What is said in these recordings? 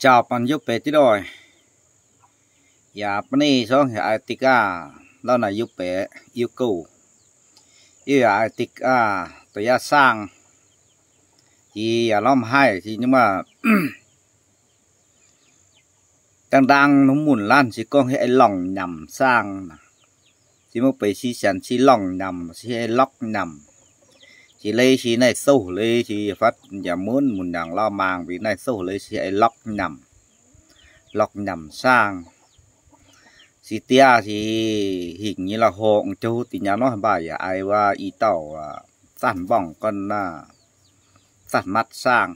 Jauv banh yie benx diqv doic, yaac ba'neiv sorng yaac ai dikc aav, lauh naaic yie benx yie gouv, yie yaac ai dikc aav, doic yaac saangh, jiex yaac lorm haih jiex nyei maah. Dangh dangh haaix munc laanh se gorngv heuc lorngh nyanc saangh. Se maiv benx si sienx se lorngh nyanc, se heuc lorqc nyanc. Se leiz se naaiv souv leiz se fatv yaac munv munc nyanc lauh maangc mbuo naaiv souv leiz se heuc lorqc nyanc, lorqc nyanc saangh. Se diav se hingh nyei la'horngh jouv dih nyanc nor, mv baac yaac ai wuov i dauh zanc mborngh gorn aav, zanc matv saangh.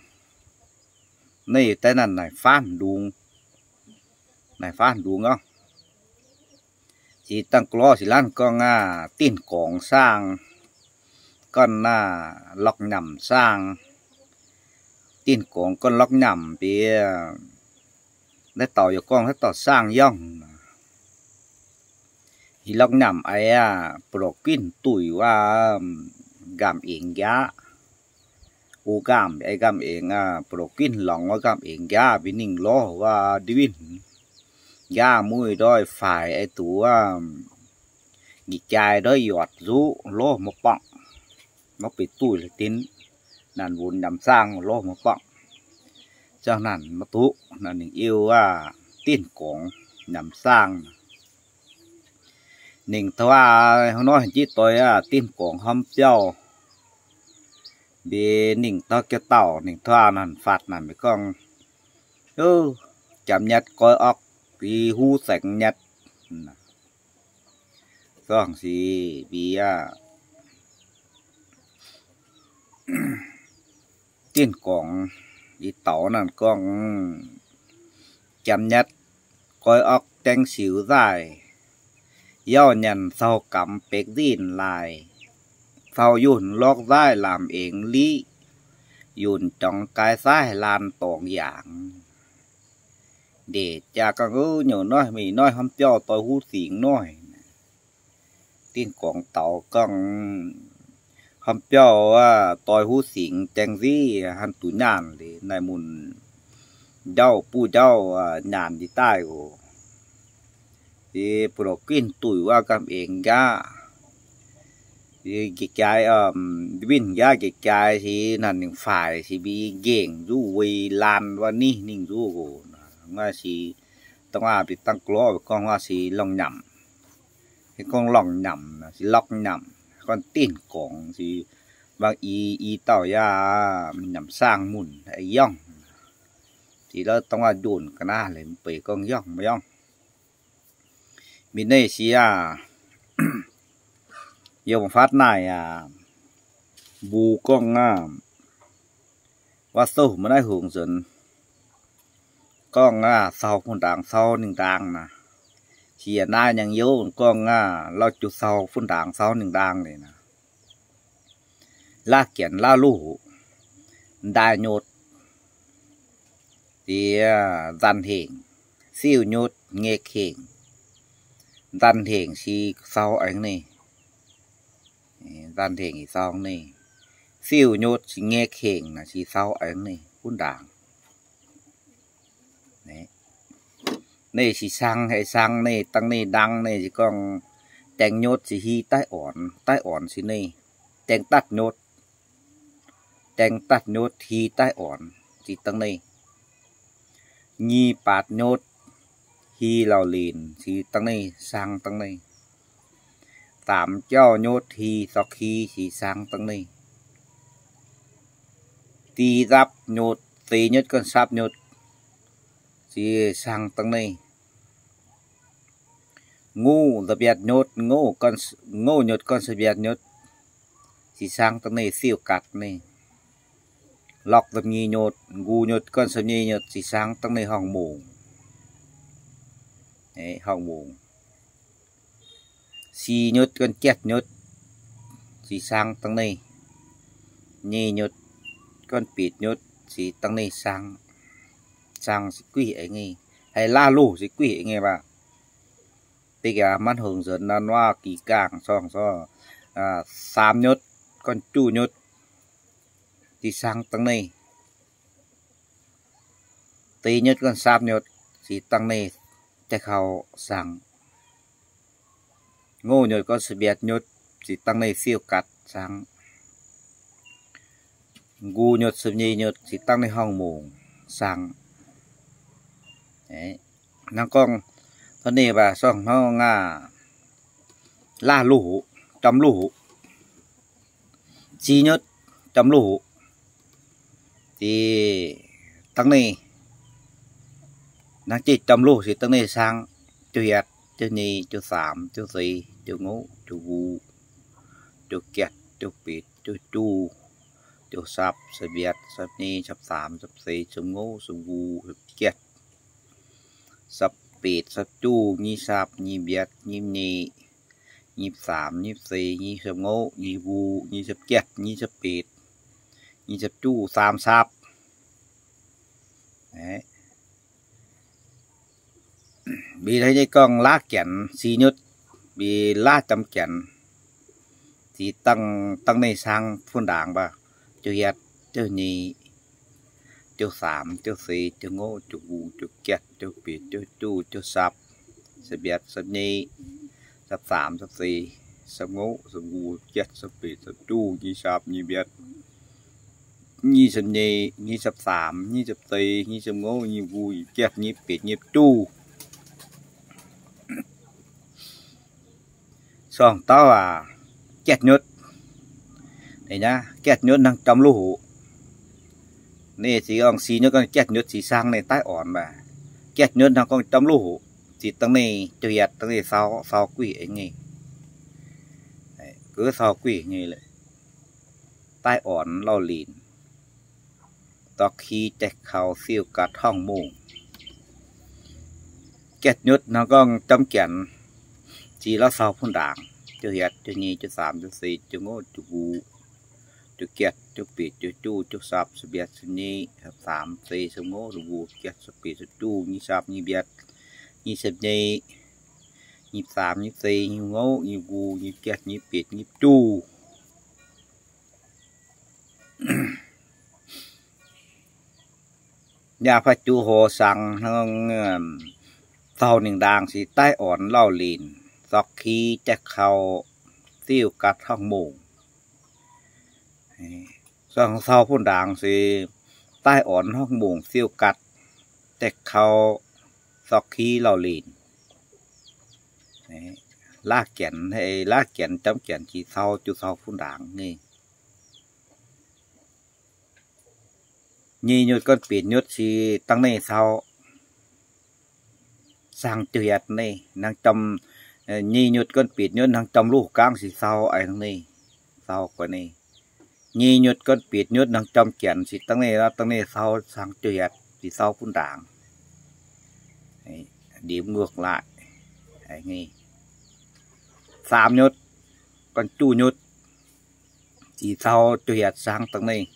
Naaiv daaih naaic naaic faanv ndungx, naaic faanv ndungx orqc. Se dangh ga'lorqc se laanh gorngv aav, dinh gorngx saangh, gorn aav, lorqc nyanc saangh. Dinh gorngx gorn lorqc nyanc bieqc, naaiv dauh yaac gorngv naaiv dauh saangh yangh. Ih lorqc nyanc eix aav, buoz-ndoqv guinh duih wuov, nqaamv eix nqaatv. Wuov nqaamv eix nqaamv eix aav, buoz-ndoqv guinh lorngx wuov nqaamv eix nqaatv mbuo ninh lorz wuov ndiev winh. Nqaatv muiv ndoih faix eix duqv wuov, njiec jaaix ndoih yuotc nzuqv lorz maiv bangc. Maiv benx duih la'dinv, naanc wunx nyanc saangh lorz maiv bangc. Ziangh naanc maiv duqv naaic ninh iu aav, dinh gorngx nyanc saangh. Ninh tov aav, hnangv nor jiex doix aav, dinh gorngx hnamv biauv. Mbuo ninh tov jienv dauh, ninh tov aav naanc faatv naaic mbuo gorngv, Janx nyatv goix orqc, i huv saengx nyatv. Zorngh sic mbuo aav, dinh gorngx, i dauh naanc gorngv, Janx nyatv goix orqc, daeng siux nzaaih, yauv nyanc cau gamx bekv nzinh laaih, cau yunh lorqc nzaaih lamz eix liqv, yunh jorngx gaix saaih laanh dorngx yaangc. Ndeic jaa gorngv, Nyungc noic, mingh noic hnamv biauv doix huv singx noic. Dinh gorngx daux gorngv, Hnamv biauv aav, doix huv singx jaeng nziv, hnangv duqv nyaanh liuz naaic munc njauv buv njauv nyaanh njiec daaih oc. Yie buoz-ndoqv guinh duih wuov nqaamv eix nqaatv, njiec jaaix, winh nqaatv njiec jaaix se naanc ningc faix se mbi nqengh nzuqv wei laanh wuov ningh ningh nzuqc oc. Nguaaiv se dongh aav, mbi dangh glorv gorngv wuov se lorngh nyanc. Gorngv lorngh nyanc se lorqc nyanc, gorngv dinh gorngx se mbuo i, i dauh yaac nyanc saangh munc yangh. Se lorqc dongh aav njonc ga'naaiv leiz mv baac gorngv yangh maiv yangh. Mingh naaiv se aav, yie mv fatv naaic aav, mbuo gorngv aav, waac souv maiv naaiv hungx nzuonx, gorngv aav, cau fun-ndaangc cau ninh ndaangc naaic. Siec naaiv nyangx youh gorngv aav, lauh jiu cau fun-ndaangc cau ninh ndaangc liuz naaic, laav jienx laav luh, ndaaih nyutc, diex nzanc hengc, siuv nyutc ngek hengc. Nzanc hengc se cau aengx ninh, nzanc hengc cau ninh, siuv nyutc se ngek hengc naaic se cau aengx ninh fun-ndaangc. Ninh se sang haic, sang ninh dangh ninh ndaangc ninh se gorngv, daeng nyutc se hi daiv ornx, daiv ornx se ninh, daeng datv nyutc, daeng datv nyutc hi daiv ornx se dangh ninh, nyic baatc nyutc hi lauh linc se dangh ninh, sang dangh ninh, daamx jauv nyutc hi zorqv ki se sang dangh ninh, di zapv nyutc, di nyutc gorn sapv nyutc se sang dangh ninh, nguv nza'biatc nyutc, nguv nyutc gorn nza'biatc nyutc se sang dangh ninh siuv gatc ninh, lorqc nza'hmz nyei nyutc, nqu nyutc gorn nza'hmz nyei nyutc se sang dangh ninh horngh mungc, horngh mungc. Si nyutc gorn jatv nyutc se sang dangh ninh, nyic nyutc gorn bieqc nyutc se dangh ninh sang, sang se guih aengx ninh, haiz laav luh se guih aengx ninh baac. Deix gaax maiv hungx nzuonx naaiv waac-gih gaangh corngh corngh, saam nyutc gorn juv nyutc se sang dangh ninh, Deix nyutv gorngv saapv nyutv, se dangh neih jai kau saang. Ngouh nyutv gorngv sav mbiatc nyutv, se dangh neih siouv gatc saang. Nqu nyutv sav nyei nyutv, se dangh neih horngh mungc saang. Hnangv gorngv, taux neih mbac sorng hnangv ngaac, laav luv hoc, jomv luv hoc, si nyutv, jomv luv hoc, se dangh neih, hnangv jeiv jomv luv se dangh neih saang, juv hietc, juv nyei, juv saamx, juv seix, juv ngouv, juv nqu, juv jatv, juv betc, juv juv, juv saapv, saapv mbiatc, saapv nyei, saapv saamx, saapv seix, saapv ngouv, saapv nqu, saapv jatv, saapv betc, saapv juv, nyic saapv, nyic mbiatc, nyic nyei, nyic saamx, nyic seix, nyic saapv ngouv, nyic nqu, nyic saapv jatv, nyic saapv betc, nyic saapv juv, saam saapv. Mbi hnangv nyei gorngv laav janx si nyutv, mbi laav jomv janx, se dangh, dangh neih saang fun ndaangc mbac, juv hietc, juv nyei, juv saamx, juv seix, juv ngouv, juv nqu, juv jatv, juv betc, juv juv, juv saapv, saapv mbiatc, saapv nyei, saapv saamx, saapv seix, saapv ngouv, saapv nqu, jatv, saapv betc, saapv juv, nyic saapv, nyic mbiatc, nyic saapv nyei, nyic saapv saamx, nyic saapv seix, nyic saapv ngouv, nyic nqu, nyic jatv, nyic betc, nyic juv. Sorng dauh aac, jatv nyutv. Jatv nyutv hnangv jomv luv hoc. Neih se gorngv si nyutv gorngv jatv nyutv se saang neih daaih orn mbac. Jatv nyutv hnangv gorngv jomv luv hoc, se dangh neih juv hietc dangh neih sau, sau guih nyei. Gux sau guih nyei, daaih orn lauh linc, dorh ki jai kau siouv gatc horngh mungc. Jatv nyutv hnangv gorngv jomv janx, se laav sau fun ndaangc, juv hietc, juv nyei, juv saamx, juv seix, juv ngouv, juv nqu, juv jatv, juv betc, juv juv, juv saapv, saapv mbiatc, saapv nyei, saapv saamx, seix, saapv ngouv, saapv nqu, jatv, saapv betc, saapv juv, nyic saapv, nyic mbiatc, nyic saapv nyei, nyic saamx, nyic seix, nyic ngouv, nyic nqu, nyic jatv, nyic betc, nyic juv. Yaac fai juv hoc saangx, sau ningx ndaangc se daaih orn lauh linc, dorh ki jai kau siouv gatc horngh mungc. Sau fun ndaangc se daaih orn horngh mungc siouv gatc jai kau dorh ki lauh linc. Laav janx, laav janx jomv janx se sau, juv sau fun ndaangc nyei. Nyei nyutv gorngv benx nyutv se dangh neih sau, saang juv hietc neih hnangv jomv. Nyei nyutv gorngv benx nyutv hnangv jomv luv hoc gaangv se sau a'hnangv neih, sau guaix neih. Nyei nyutv gorngv benx nyutv hnangv jomv janx se dangh neih, dangh neih sau saang juv hietc se sau fun ndaangc. Ndie muoqv laaih. Saam nyutv gorngv juv nyutv se sau juv hietc saang dangh neih,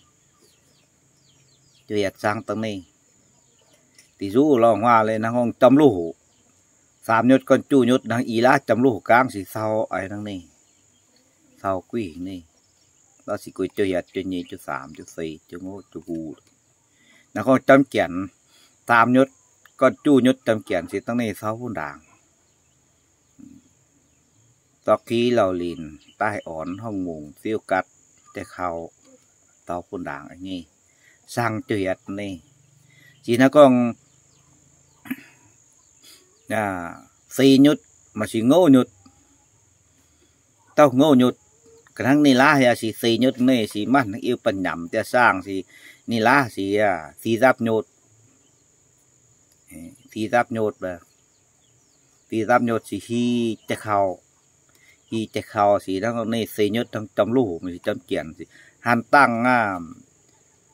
juv hietc saang dangh neih. Da'zuqv lorh huaav leiz hnangv gorngv jomv luv hoc. Saam nyutv gorngv juv nyutv hnangv i laav jomv luv hoc gaangv se sau a'hnangv neih, sau guih neih. Lorh se gueix juv hietc, juv nyei, juv saamx, juv seix, juv ngouv, juv nqu. Hnangv gorngv jomv janx, saam nyutv gorngv juv nyutv jomv janx se dangh neih sau fun ndaangc. Dorh ki lauh linc daaih orn horngh mungc siouv gatc jai kau sau fun ndaangc nyei, saang juv hietc neih. Se hnangv gorngv seix nyutv maaih se ngouv nyutv, dauh ngouv nyutv, ga'hnangv ninh laav yaac se seix nyutv neih se maaih hnangv iu banh nyamc daaih saangh se ninh laav se si zapv nyutv, si zapv nyutv, si zapv nyutv se hi jai kau, hi jai kau se hnangv neih seix nyutv hnangv jomv luv hoc maaih se jomv janx se han dangh aav,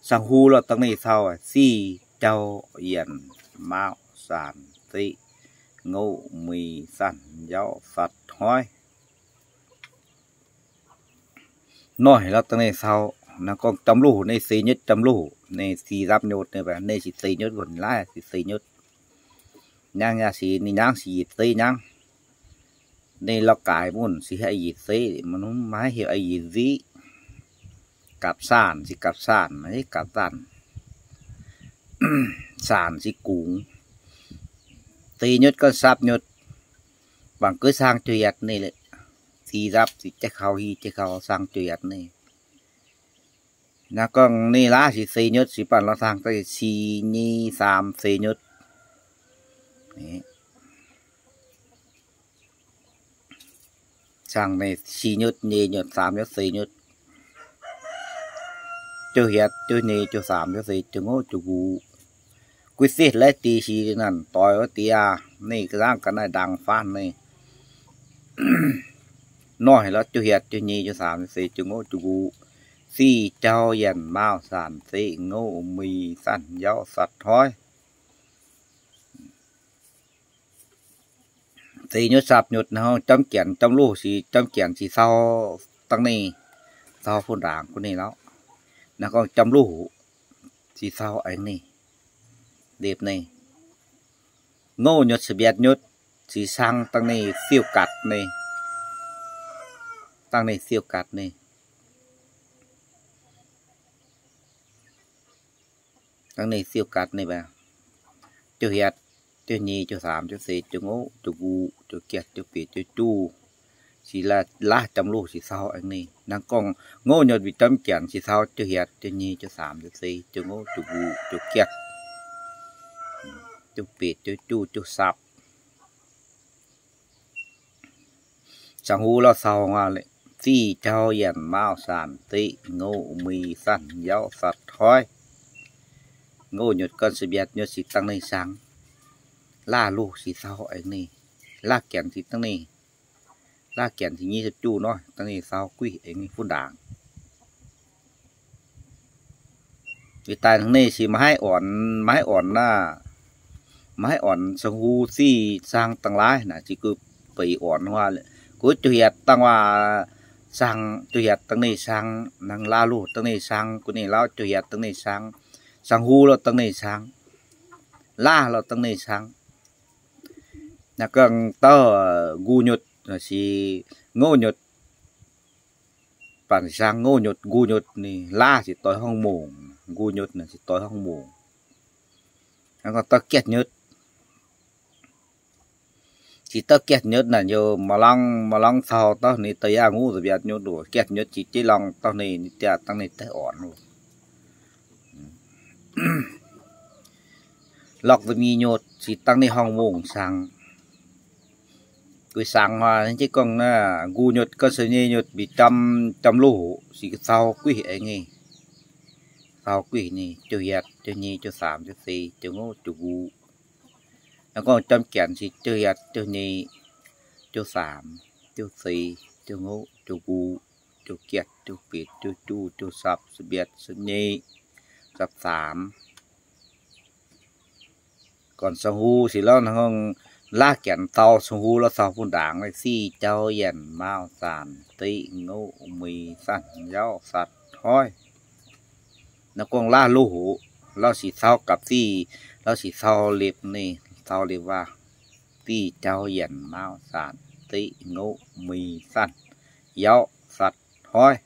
saang-hu lorh dangh neih sau, sic, jauv, yienc, maauh, saanc, zeqv, ngouv, mui, sanv, yauv, fatv, hoiv. Noic lorh dangh neih sau, hnangv gorngv jomv luv hoc neih seix nyutv jomv luv hoc neih si zapv nyutv neih, neih se seix nyutv wuonc laaih se seix nyutv. Nyangv yaac se ninh nyangv se yietc zeqv nyangv. Ninh lorh gaaix munc se heuc yietc zeqv, maiv heuc yietc ziqv. Gapv saanc se gapv saanc, maiv gapv zanc. Saanc se gungx. Seix nyutc gorn sapv nyutc, bangc gueix saang juov hietc ninh leiz. Ziex nzapv, ziex jaiv kaux, hi jaiv kaux, saang juov hietc ninh. Naaiv gorngv ninh laav se seix nyutc se banh lorz saang daaih si nyei saam seix nyutc. Saang ninh si nyutc, nyei nyutc, saam nyutc, seix nyutc, juov hietc, juov nyei, juov saam, juov seix, juov ngouv, juov nqu. Guix setv laiv deix si nanc doix wuov deix aac, ninh ga'naaiv ga'naaiv ndaang faanv ninh. Noic lorz juov hietc, juov nyei, juov saam, juov seix, juov ngouv, juov nqu. Sic, jauv, yienc, maauh, saanc, zeqv, ngouv, mui, zanv, yauv, satv, hoiv. Seix nyutc sapv nyutc naaiv gorngv jamv janx jamv luv si, jamv janx si sau dangh ninh, sau fun ndaangc gunv ninh lauh. Naaiv gorngv jamv luv si sau aengx ninh, lipc ninh. Ngouv nyutc, sa'biatc nyutc, si saang dangh ninh siou gatc ninh, dangh ninh siou gatc ninh. Dangh ninh siou gatc ninh, juov hietc, juov nyei, juov saam, juov seix, juov ngouv, juov nqu, juov giatv, juov biec, juov juv. Si laav jamv luv si sau aengx ninh. Naaiv gorngv ngouv nyutc mbic jamv janx si sau juov hietc, juov nyei, juov saam, juov seix, juov ngouv, juov nqu, juov giatv, juov biec, juov juv, juov sapv. Saang-huv lorz sau, sic, jauv, yienc, maauh, saanc, zeqv, ngouv, mui, zanv, yauv, satv, hoiv. Ngouv nyutc gorn sa'biatc nyutc si dangh ninh saang. Laav luv si sau aengx ninh. Laav janx si dangh ninh, laav janx si nyei juv nor dangh ninh sau guix aengx ninh fun ndaangc. Ih daaih hnangv naaiv se maiv haih ornx, maiv haih ornx naaiv, maiv haih ornx saang-huv sic saang dangh laaih naaic, se guv beic ornx waac. Guv juov hietc dangh waac saang, juov hietc dangh ninh saang, hnangv laav luv dangh ninh saang, guv ninh lauv juov hietc dangh ninh saang, saang-huv lorz dangh ninh saang, laav lorz dangh ninh saang. Naaiv gorngv dauh nqu nyutc, naaic se ngouv nyutc, banh saang ngouv nyutc, nqu nyutc ninh laav se doix horngh mongc, nqu nyutc naaic se doix horngh mongc. Hnangv gorngv dauh giatv nyutc, se dauh giatv nyutc naaic youh maaih lorngx, maaih lorngx cau dauh ninh daaih yaac ngouv da'biatc nyutc oc. Giatv nyutc se jeiv lorngh dauh ninh, ninh diaah dangh ninh daaih ornx oc. Lorqc da'nyeic nyutc se dangh ninh horngh mongc saang. Guix saang hnoi jeiv gorngv naaiv nqu nyutc gorngv se nyei nyutc mbic jamv, jamv luv se cau guix aengx ninh, cau guix ninh, juov hietc, juov nyei, juov saam, juov seix, juov ngouv, juov nqu. Naaiv gorngv jamv janx se juov hietc, juov nyei, juov saam, juov seix, juov ngouv, juov nqu, juov giatv, juov biec, juov juv, juov sapv, sa'biatc, sa'nyeic, sapv saam. Gorn saang-huv se lauv hnangv laav janx cau saang-huv lorz cau fun ndaangc, sic, jauv, yienc, maauh, saanc, zeqv, ngouv, mui, zanv, yauv, satv, hoiv. Naaiv gorngv laav luv hoc, lorz sic cau gapv sic, lorz sic cau lipc ninh, cau lipc waac, sic, jauv, yienc, maauh, saanc, zeqv, ngouv, mui, zanv, yauv, satv, hoiv.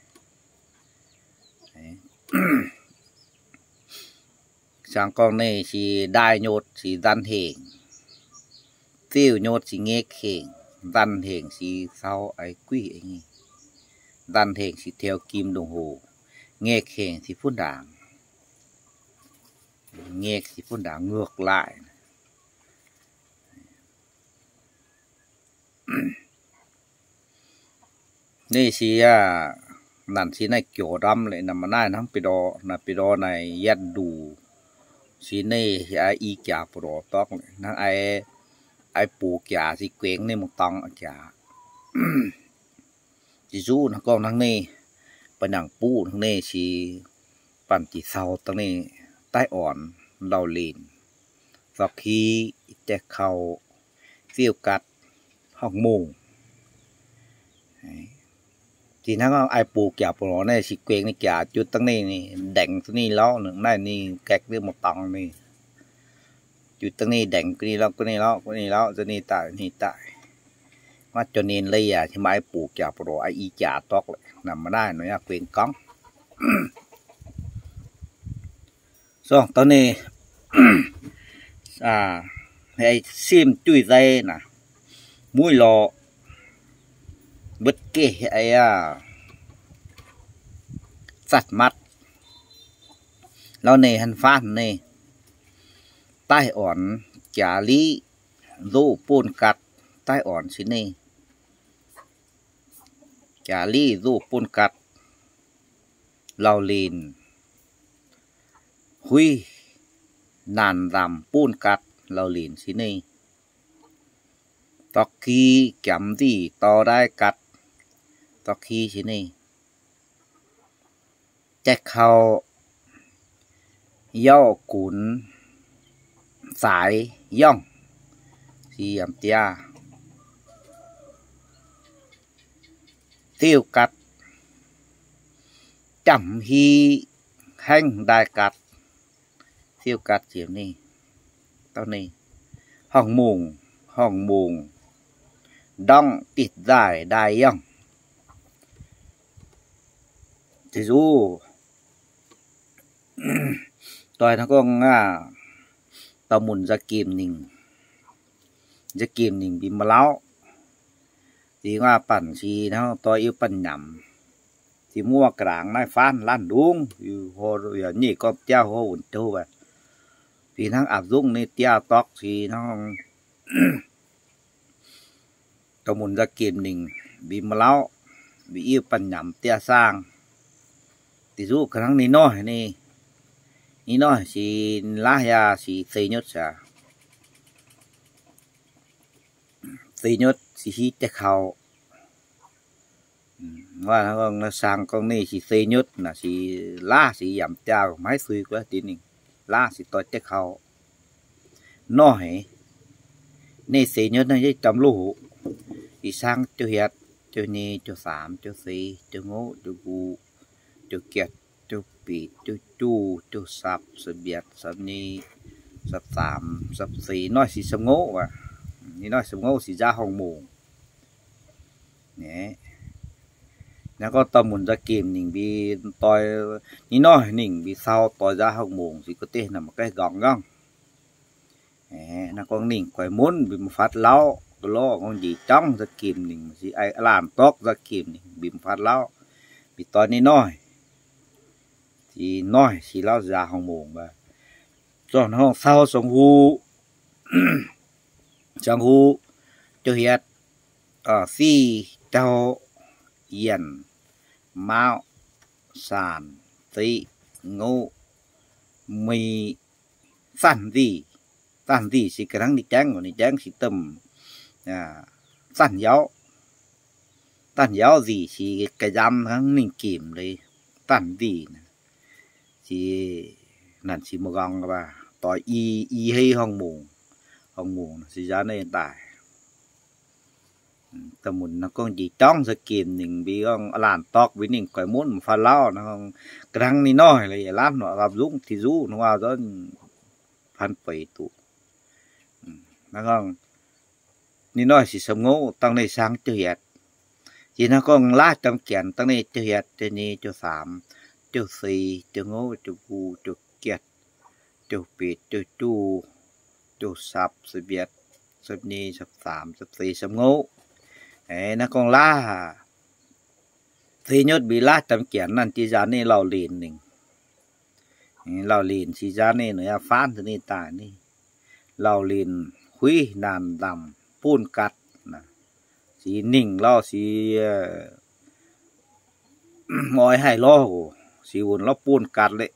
Saang gorngv ninh se ndaaih nyutc se nzanc hengc, ziouv nyutc se ngekv hengc, nzanc hengc se cau aengx guix aengx ninh. Nzanc hengc se theo kim đồng hồ, ngekv hengc se funv ndaangc, ngekv se funv ndaangc, ngược lại. Ninh se aac, nanc se naaiv joux ndamv leiz, naaiv maaih naaiv hnangv bidox, naaiv bidox naaic yietv nduqc, se ninh i jaax buoz-ndoqv dorngx, hnangv ai, ai buoz jaax se guengx ninh mv dorngx jaax. Yesu hnangv gorngv hnangv ninh, ba'nangc buv hnangv ninh se banh jiex cau dangh ninh daaih ornx, lauh linc, zorqv ki, jai kau, ziouv gatc, horngh mongh. Jiex hnangv ai buoz jaax buoz-ndoqv naaiv se guengx ninh jaax jiu dangh ninh, ndaengx jienv ninh lauh, naaiv ninh gaeqv ninh mv dorngx ninh. Jiu dangh ninh ndaengx guv ninh lauh, guv ninh lauh, guv ninh lauh, jienv ninh daaih, ninh daaih. Maiv jangx ninh leiz yaac maaih ai buoz jaax buoz-ndoqv, ai i jaax dorngx leiz, naaiv maaih naaiv nor yaac guengx gorngv. Song dangh ninh, Aa, hei simv juih nzei naaic, muiv lorqc, mbuotv geh hei aa, zatv matv. Lauh ninh han faanv ninh, daaih orn, jaax liqv nzoqv buonv gatv, daaih orn sin ninh, jaax liqv nzoqv buonv gatv, lauh linc huiv naanc nzamc buonv gatv, lauh linc sin ninh, dorh ki jamx nzih dorh ndaaiv gatv, dorh ki sin ninh, jaiv kau, yauv gunx, zaaix yangh, si yamc diav, ziuv gatv, jamv hi, haengv ndaaih gatv, ziuv gatv ziemx ninh, dorh ninh, horngh mungc, horngh mungc, ndorngv diqv nzaaih ndaaih yangh. Ziouc zuqc doix hnangv gorngv aac, dorh munc nza'gimc ningc, nza'gimc ningc mbi ma'lauv, zingh aac banh si hnangv doix yiu banh nyamc, zingh muoqv ga'nangc naaiv faanv laanh ndungv, nyic gorngv diav hov wunc jouv, fih hnangv aapv zungv ninh diav dorqv si hnangv dorh munc nza'gimc ningc mbi ma'lauv, mbi yiu banh nyamc diav saang. Diqc zuqc ga'hnangv ninh noic, ninh noic si laav yaac si zeiz nyutv aqv. Zeiz nyutv si hiv jaiv kau. Saang gorngv ninh si zeiz nyutv naaic si laav si yamc diav maiv suiv guov deix ninh laav si doix jaiv kau. Noic, ninh zeiz nyutv naaiv yietc jomc loh, ih saang jouh hietc, jouh nyeic, jouh saamx, jouh seix, jouh ngouv, jouh mbuo, jouh giatc, jouh bitc, jouh juv, jouh sapc, sapc mbietc, sapc nyeic, sapc saamx, sapc seix, noic si sapc ngouv aqv. Ninh noic sapc ngouv si nzaav horngh mungc. Naaiv gorngv dorh munc nza'gimc ningc mbi doix, ninh noic ningc mbi sau doix nzaav horngh mungc si guov deix naaic maiv gaengh nqorngc gorngv. Naaiv gorngv ningc guaix munv mbi mv fatv lauv, lorz gorngv njiec jangv nza'gimc ningc si laanh dorqv nza'gimc ningc mbi mv fatv lauv, mbi doix ninh noic. Ninh noic si lauv nzaav horngh mungc aqv. Zorqv hnangv sau Sangx Huv, Sangx Huv, jouh hietc, siv, jauv, yienc, maauv, saanc, zeiv, ngouv, mui, zanv nzih. Zanv nzih se ga'hnangv ninh jangv, ninh jangv se domh zanv yauv. Zanv yauv nzih se ga'nzamv hnangv ninh gemh leiz zanv nzih. Se naaic se mbuo nqorngv doix i, i hei horngh mungc, horngh mungc se nzaav ninh daaih. Da'munc naaiv gorngv njiec jangv nza'gimc ningc mbi gorngv laanh dorqv mbi ninh guaix munv mv fatv lauv, ga'hnangv ninh noic leiz yietc laanh nor gapv nzungv ti nzuqv nor waac zorqv fan beic duqv. Naaiv gorngv ninh noic si Sangx Ngouv dangh ninh saang jouh hietc. Yie naaiv gorngv laav jomc janx dangh ninh jouh hietc, jouh nyeic, jouh saamx, jouh seix, jouh ngouv, jouh mbuo, jouh giatc, jouh bitc, jouh juv, jouh sapc, sapc mbietc, sapc nyeic, sapc saamx, sapc seix, sapc ngouv. Naaiv gorngv laav seix nyutv mbi laav jomc janx naaiv jiex nzaav ninh lauh linc ningc. Lauh linc si nzaav ninh, ninh yaac faanv nzaav ninh daaih ninh. Lauh linc huiv naanc nzamc buonv gatc. Si ningh lauh si oix haih lorh oc, si wuonc lauh buonv gatc leiz.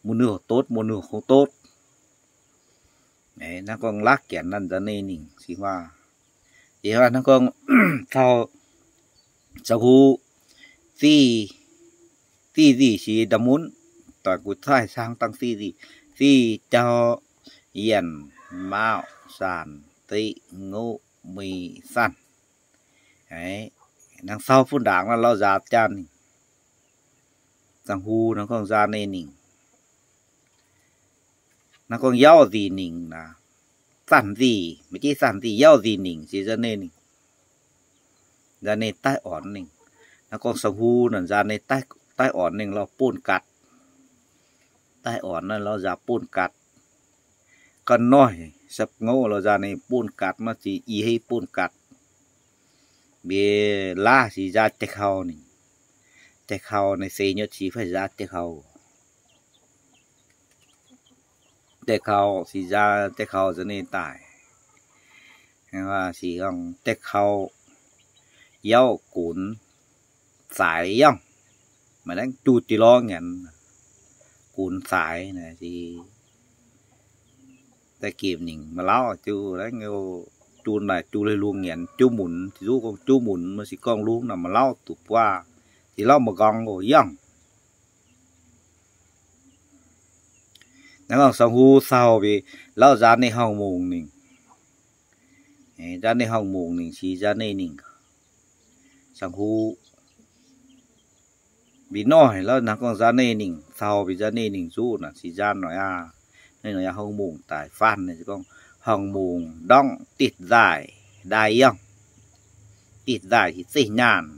Muoz-nuih dotv, muoz-nuih kungx dotv. Naaiv gorngv laav janx naaiv nzaav ninh ningc si huaav. Ih huaav naaiv gorngv cau Sangx Huv, ziqv, ziqv nzih si nda'munv, doic guv caaiv saang dangh ziqv nzih, ziqv jauv, yienc, maauv, saanc, zeiv, ngouv, mui, zanv. Naaiv sau bun ndaangc naaiv lauh nzaaz jaa ninh. Sangx Huv naaiv gorngv nzaav ninh ningc. Naaiv gorngv yauv nzih ningc naaic, zanv nzih, maiv jiv zanv nzih, yauv nzih ningc se nzaav ninh ningc. Nzaav ninh daaih orn ninh. Naaiv gorngv Sangx Huv naaic nzaav ninh daaih orn ninh lauh buonv gatc. Daaih orn naaiv lauh nzaaz buonv gatc. ga'naaiv, sa'ngouv lorh nzaa ninh buonv gatc, maiv zic i heiv buonv gatc. Mbiez laav si nzaa jai kaux ninh, jai kaux ninh seix nyutc si fai nzaa jai kaux, jai kaux si nzaa jai kaux nzaa ninh daaih, si jai kaux yauv gunx zaaix yangh, maiv laengz juv deix lorz nyanc, gunx zaaix naaic si daaih gemh ningc maaih lauv jiu laengz, juv naaic juv leiz lungh nyanc, juv munc, zic zuqv gorngv juv munc, maiv zic gorngv lungh naaic maaih lauv duqv buaav, zic lauv maaih nqorngv oc yangh. Naaiv gorngv sangx huv sauh mbiez lauv nzaa ninh horngh mungc ningc, nzaa ninh horngh mungc ningc si nzaa ninh ningc sangx huv mbiez noic lauv naaiv gorngv nzaa ninh ningc sauh mbiez nzaa ninh ningc zuqv naaic si nzaa noic aqv. Ninh noic aqv horngh mungc daaih faanv ninh gorngv horngh mungc ndorngv ditv nzaaih ndaai yangh. Ditv nzaaih si zeiv nyaanh,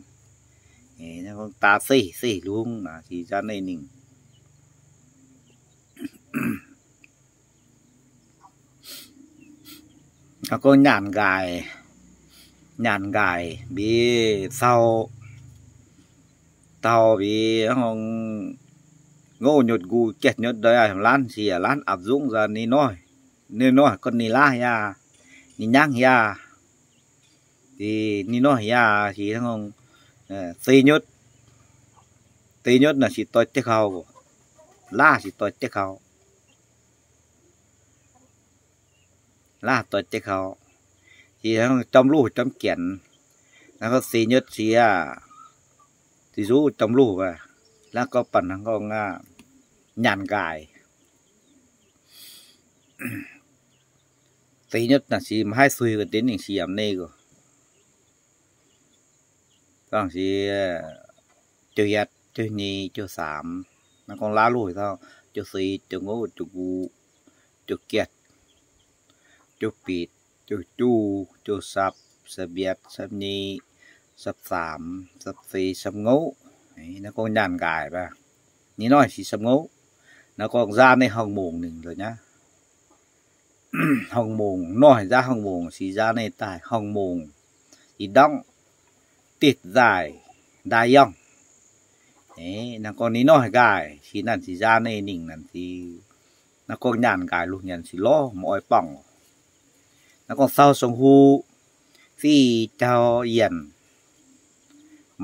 naaiv gorngv daav zeiv, zeiv lungh naaic si nzaa ninh ningc. Gorngv nyaanh nqaaic, nyaanh nqaaic mbiez sauh, sauh mbiez ngouv nyutc nqu jatv nyutc ndoi laanh si laanh apv nzungv nzaa ninh noic, ninh noic gorngv ninh laav yaac, ninh nyangv yaac, ninh noic yaac si deix nyutc, deix nyutc naaic si doix jai kaux, laav si doix jai kaux, laav doix jai kaux, si jomv luv jomv janx, naaiv gorngv deix nyutc si aqv, zic zuqv jomv luv, naaiv gorngv banh hnangv gorngv nyaanh nqaaic. Deix nyutc naaic si maiv haih suiv ga'ndiev ninh siemx nei gorngv, gorngv si jauv-yietv, jauv-nyei, jauv-saamx, naaiv gorngv laav luv, jauv-seix, jauv-ngouv, jauv-nqu, jauv-jatv, jauv-bitc, jauv-juv, jauv-sapv, sapv-yietv, sapv-nyei, sapv-saamx, sapv-seix, sapv-ngouv. Naaiv gorngv nyaanh nqaaic baac, ninh noic si sapv-ngouv. Naaiv gorngv nzaa ninh horngh mungc ningc zoux nyei. Horngh mungc, noic nzaa horngh mungc si nzaa ninh daaih horngh mungc, i ndorngv ditv nzaaih ndaai yangh. Naaiv gorngv ninh noic nqaaic si naaic si nzaa ninh ningc naaic si, naaiv gorngv nyaanh nqaaic lungh nyanc si lorz maiv oix bangc. Naaiv gorngv sauh sangx huv, fiv jauv yienh,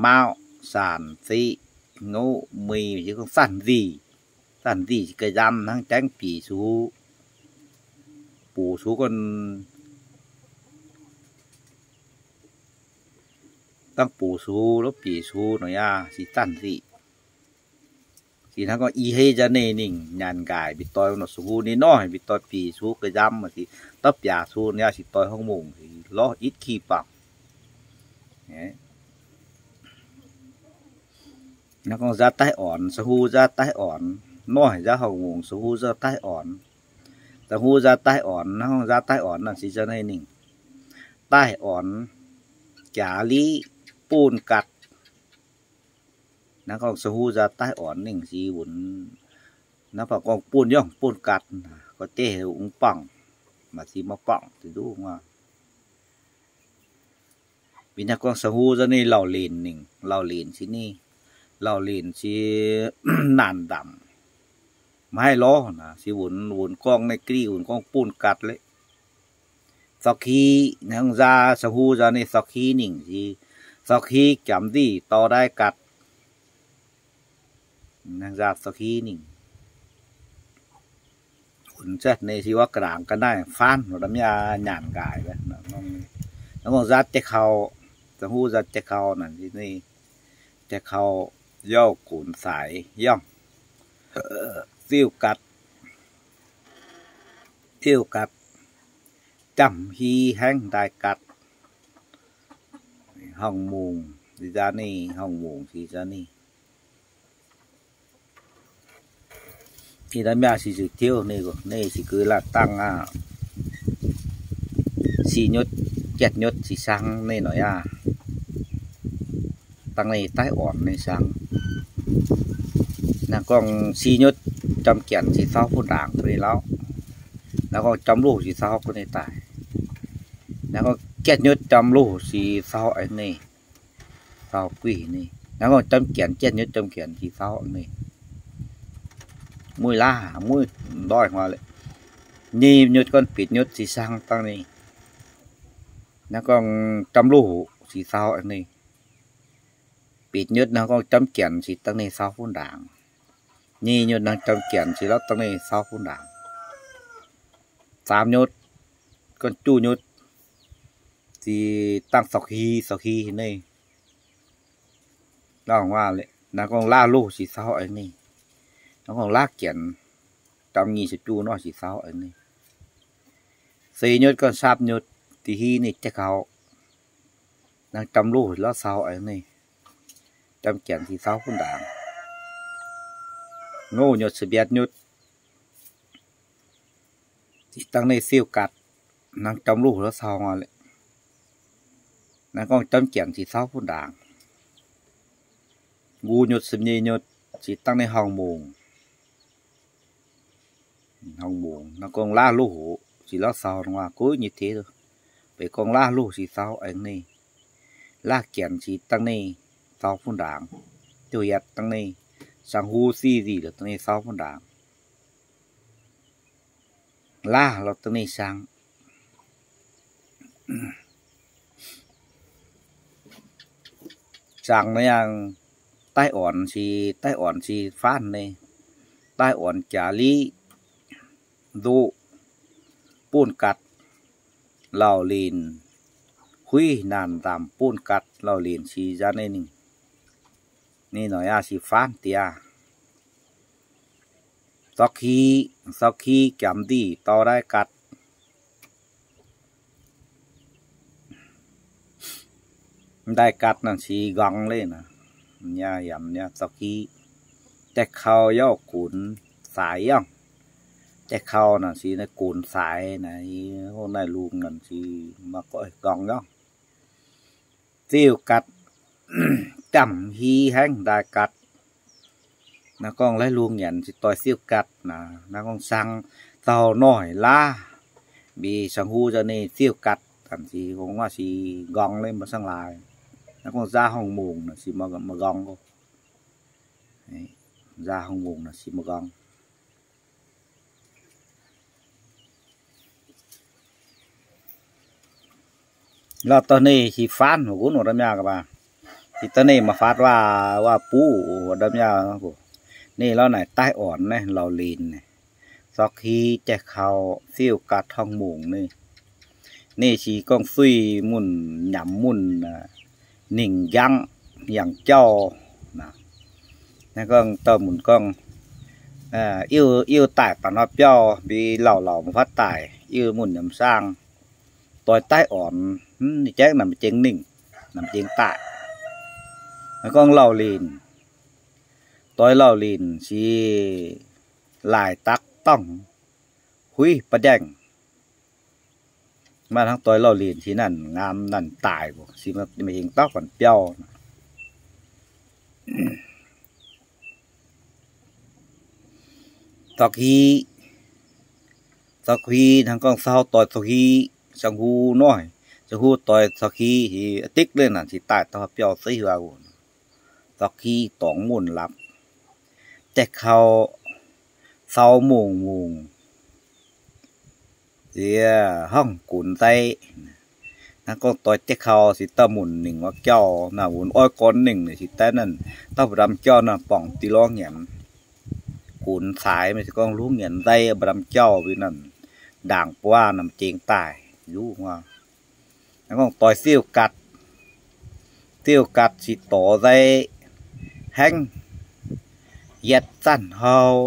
maauh, saanc, ziqv, ngouv, mui, gorngv zanc nzic, zanc nzic ga'nzamv hnangv jangv bieqc sangx huv, buoz sangx huv gorngv, dangh buoz sangx huv lorz bieqc sangx huv nor yaac si zanc nzic. Si hnangv gorngv i heiv nzaa ninh ningc nyaanh nqaaic mbiv doix nor sangx huv ninh noic mbiv doix bieqc sangx huv ga'nzamv si, dapv biaac sangx huv nor yaac si doix horngh mungc lorz itv ki bangc. Naaiv gorngv nzaa daiv ornx, sangx huv nzaa daiv ornx, noic nzaa horngh mungc sangx huv nzaa daiv ornx. Sangx huv nzaa daiv ornx, naaiv gorngv nzaa daiv ornx naaic si nzaa ninh ningc daiv ornx, jaax liqv, bunh gatc. Naaiv gorngv sangx huv nzaa daiv ornx ningc si wunc, naaiv baac gorngv bunh yangh bunh gatc, gorngv deix heuc mv bangc, maaih si maiv bangc deix nduqc. Mv baac naaiv gorngv sangx huv nzaa ninh lauh linc ningc, lauh linc si ninh, lauh linc si naanc ndamc, maiv haih lorz naaic si wunc, wunc gorngv naaiv ga'ndiev wunc gorngv bunh gatc leiz. Zorqv ki, hnangv nzaa sangx huv nzaa ninh zorqv ki ningc si, zorqv ki jomc nzic dorh ndaaih gatc. Hnangv nzaa zorqv ki ningc, wunc zatv ninh si wuov ga'nangc ga'naaiv faanv lorz mv yaac nyaanh nqaaic. Naaiv gorngv nzaa jai kaux, sangx huv nzaa jai kaux naaic, jai kaux yauv gunx saaix yangh, fiuv gatc, fiuv gatc, jamh hi haengv ndaaih gatc, horngh mungc, nzaa ninh horngh mungc si nzaa ninh. Ih hnoi mi'aqv si zuqc tiuv ninh, ninh si gux laatc dangh aqv. Si nyutc, jatv nyutc si cang ninh nor yaac dangh ninh daiv ornx ninh cang. Naaiv gorngv si nyutc jomc janx si caux buonv ndaangc duqv ninh lauh. Naaiv gorngv jomv luh si saauv guv ninh daaih. Naaiv gorngv jatv nyutv jomv luh si saauv aengx ninh, saauv guih ninh. Naaiv gorngv jomv janx jatv nyutv jomv janx si saauv aengx ninh. Mueiz laav, mueiz ndoih hnoi. Nyei nyutv gorngv bieqc nyutv si saauv dangh ninh. Naaiv gorngv jomv luh si saauv aengx ninh. Bieqc nyutv naaiv gorngv jomv janx si dangh ninh saauv funv ndaangc. Nyei nyutv naaiv jomv janx si lorz dangh ninh saauv funv ndaangc. Zaamv nyutv, gorngv juqv nyutv, si dangh saauv hi, saauv hi ninh. Naaiv gorngv laav luh si saauv aengx ninh. Naaiv gorngv laav janx, jomv nyic ziepc juqv nor si saauv aengx ninh. Seix nyutv gorngv saapv nyutv, da'hi ninh jatv kaux. Naaiv jomv luh lorz saauv aengx ninh. Jomv janx si saauv funv ndaangc. Ngouh nyutv, siepv mbiatc nyutv, si dangh ninh siuv gatc. Naaiv jomv luh lorz saauv. Naaiv gorngv jomv janx si saauv funv ndaangc. Nqu nyutv, siepv nyeic nyutv, si dangh ninh horngh mungc. Horngh mungc. Naaiv gorngv laav luh si lorz saauv nor guv nyei teix. Beiv gorngv laav luh si saauv aengx ninh. Laav janx si dangh ninh saauv funv ndaangc. Juqv yiatc dangh ninh, saang-huv siv nzic lorz dangh ninh saauv funv ndaangc. Laav lorz dangh ninh saang. Saang naaiv yangh daiv ornx si, daiv ornx si faanv ninh. Daiv ornx jaax liqv nduqv buonv gatc lauh linc huiv naanc nzamc buonv gatc lauh linc si nzanv ninh. Ninh noic aqv si faanv diex. Zorqv ki, zorqv ki jangx ndic dorh ndaaih gatc. Ndaaih gatc naaic si nqorngx leiz naaic. Yaac yamc zorqv ki. Daaih kaux yaac gunx saaix yangh. Daaih kaux naaic si naaiv gunx saaix naaic, naaiv lungh naaic si maiv goiv nqorngx yangh. Siuv gatc, jamh hi haengv ndaaih gatc. Naaiv gorngv laiv lungh nyanc se doix siuv gatc naaic. Naaiv gorngv saang zaux noic laav, mbi saang-huv zaux ninh siuv gatc, danc si gorngv waac si nqorngv leiz maiv saang laaix. Naaiv gorngv nzaav horngh mungc naaic si maiv nqorngv. Nzaav horngh mungc naaic si maiv nqorngv. Lorh dorh ninh si faanv maiv gunv wuov ndamv yaah ga'baac, si dorh ninh maiv faatv waac, waac buv wuov ndamv yaah. Ninh lorh naaic daaih ornx naaiv lauh linc, zorqv ki, jai kau, siuv gatc, horngh mungc ninh. Ninh si gorngv suiv munc, nyamc munc, ningc njangv, yangh jauv. Naaiv gorngv dauh munc gorngv, iu, iu daic baac nor biauv, mbi lauh lauh maiv fatv daic, iu munc nyamc saang, doix daiv ornx, ninh jangv naaic m'jengx ningh, naaic m'jengx daic. Naaiv gorngv lauh linc, doix lauh linc si laaih dakv dorngh huiv ba'ndaengh. Maaih hnangv doix lauh linc si naanc ngaam naanc daic, si m'jengx dauh guanc biauv. Zorqv ki, zorqv ki hnangv gorngv saau doix zorqv ki, saang-huv noic, saang-huv doix zorqv ki, dikv leiz naanc si daaih dauh biauv zeiv hiuv aqv. Zorqv ki dorngx munc lapc, jai kau, saau mungc mungc, ziex horngh gunx nzaiv. Hnangv gorngv doix jai kau se dauh munc ningc wuov jauv naaic, wunc oix gorn ningc naaic se daaih naanc dauh mba'ndamv jauv naaic borngc diuh lorngx nyanc. Gunx caaix maiv zeiz gorngv lungh nyanc nzaiv mba'ndamv jauv, mbuo naanc ndaangc buov naaic m'jengx daaih nzuqc. Hnangv gorngv doix siuv gatc, siuv gatc se dorh nzaiv haengv yietc zanc hlauv.